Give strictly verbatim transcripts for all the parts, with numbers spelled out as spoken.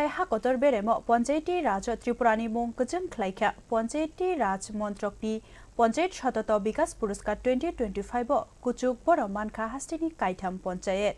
Ha kotor beremo Panchayati Raj o Tripura ni mung kwchwng khlaikha. Panchayati Raj Montrok ni Panchayat Satato Bikas Puruskar twenty twenty-five o kuchuk borom mankha hasteni kaitham panchayat.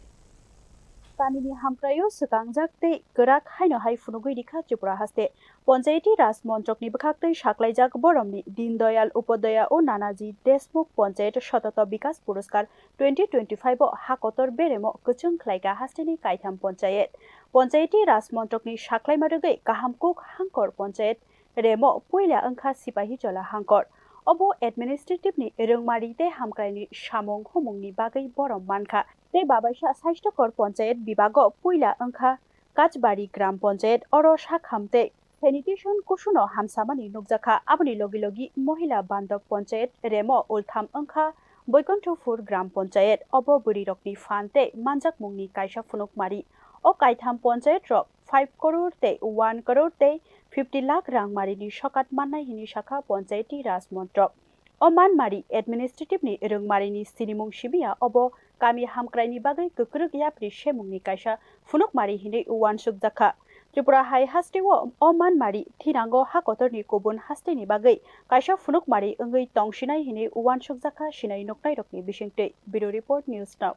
Kamini hamkraio swkangjak tei kwrak haino hai phunugwi rikha Tripura haste. Panchayati Raj Montrok ni bwkhaktwi saklaijak boromni Din Dayal Upadhyaya o Nanaji Deshmukh Panchayat Satato Bikas Puruskar twenty twenty-five o ha kotor beremo kwchwng khlaikha hasteni kaitham panchayat. Panchayati Raj Montrok ni saklaima rwgwi Kaham Kuk Hangkor Panchayat remo puila wngkha Sipahi Jola Hangkor. Obo administrative ni rwngmari tei hamkraini samung humungni bagwi borom mankha. Tei babaisa Sasthokor Panchayat bibago puila wngkha Kachbari Gram Panchayat, oro sakham tei sanitation kusuno hamsamani nukjakha. Aboni logi logi Mohila Bandhab Panchayat remo ultham wngkha Boikonthopur Gram Panchayat, obo bwrwirokni phan tei manjakmungni kaisa phunukmari. O kaitham panchayat rok five crore tei one crore tei fifty lakh rangmarini sokat mannai hwnwi sakha Panchayati Raj Montrok. O manmari administrative ni rwngmarini sinimung simiya obo kami hamkraini bagwi kwkrwk yapri semungni kaisa phunukmari hinwi uansukjakha. Tripura hai hasteo o manmari thinango ha kotorni kubun hasteni bagwi kaisa phunukmari wngwi tongsinai hinwi uansukjakha sinai nuknairokni bisingtwi. Bureau Report, News Now.